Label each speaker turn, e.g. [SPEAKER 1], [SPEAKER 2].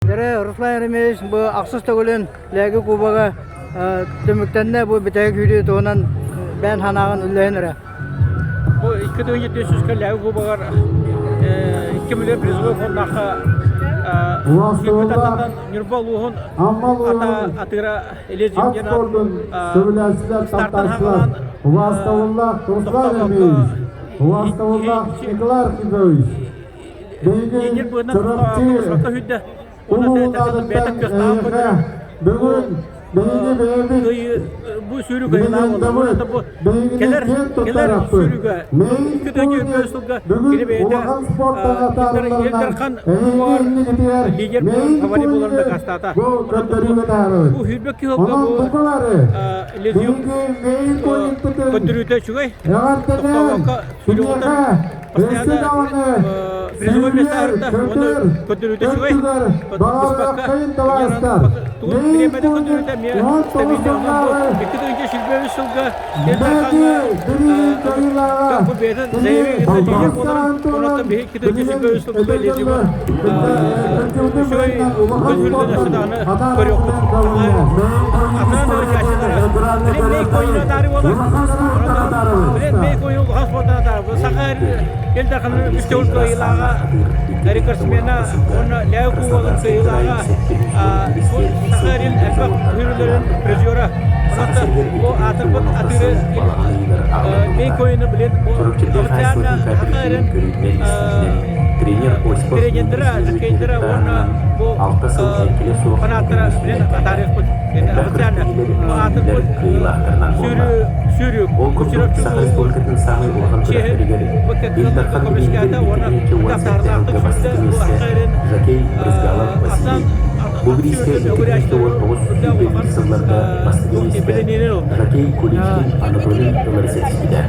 [SPEAKER 1] Дьэ, Руслан Еремеевич бу ахсыс төгүлүн Лээги Кубога түмүктэннэ, бу бүтэһик сүүрүү туһунан бэйэн санааҕын үллэһин эрэ.
[SPEAKER 2] Бу 2400 Лээги Кубогар 2 миллион призовой фондаахха
[SPEAKER 3] Убаастабыллаах
[SPEAKER 2] Ньурба улууһун
[SPEAKER 3] Амма улууһун
[SPEAKER 2] атыыра
[SPEAKER 3] ат спордун сөбүлээччилэр, таптааччылар, убаастабыллаах Руслан Еремеевич, убаастабыллаах Николай Архипович, биһиги Чурапчы улууһунааҕыттан эһиэхэ бүгүн биһиги бэйэбит
[SPEAKER 2] бу сүүрүк
[SPEAKER 3] легендабыт, биһигини киэн туттарахпыт. Мэйик бүгүн улахан спортан атаарылларынан эһиги иннигитигэр Мэйик бу көрдөрүүгэ таһаарабыт. Онон бука бары биһиги Мэйик куйукпутун эҕэрдэлээн киниэхэ өссө даҕаны сүүрэр, көтөр, өттүгэр баҕарыаххайын табаарыстар. Мэйик 19 сыллааҕы Мэги бирииһин кыайыылааҕа кини бастаан туран билигин эдэр дьоҥҥо кырдьыбытын быһыытынан улахан спортан атаарарынан калынна. Улахан спортан атаарабыт.
[SPEAKER 2] Рекордсмена уонна Ляо Кубогын кыайыылааҕа Саха элбэх үөрүүлэрин призера. Бу аатырбыт атыыры Мейкойуну билин бу Саха
[SPEAKER 4] Тренер Осипов
[SPEAKER 2] тренердара, хоккейдара уонна бу фанаттара билин атаарыахпыт. Аатырбыт сүүрүк
[SPEAKER 4] Ол курдук Саха Республикатын саамай улахан күрэхтэригэр Ил Дархан бирииһигэр 2017 сылга бастакы миэстэ Жакей Брызгалов Василий. Бу бириискэ 2019 сүүрбэ сылларга бастакы миэстэ Жакей Куличкин Анатолий ылары ситиспитэ.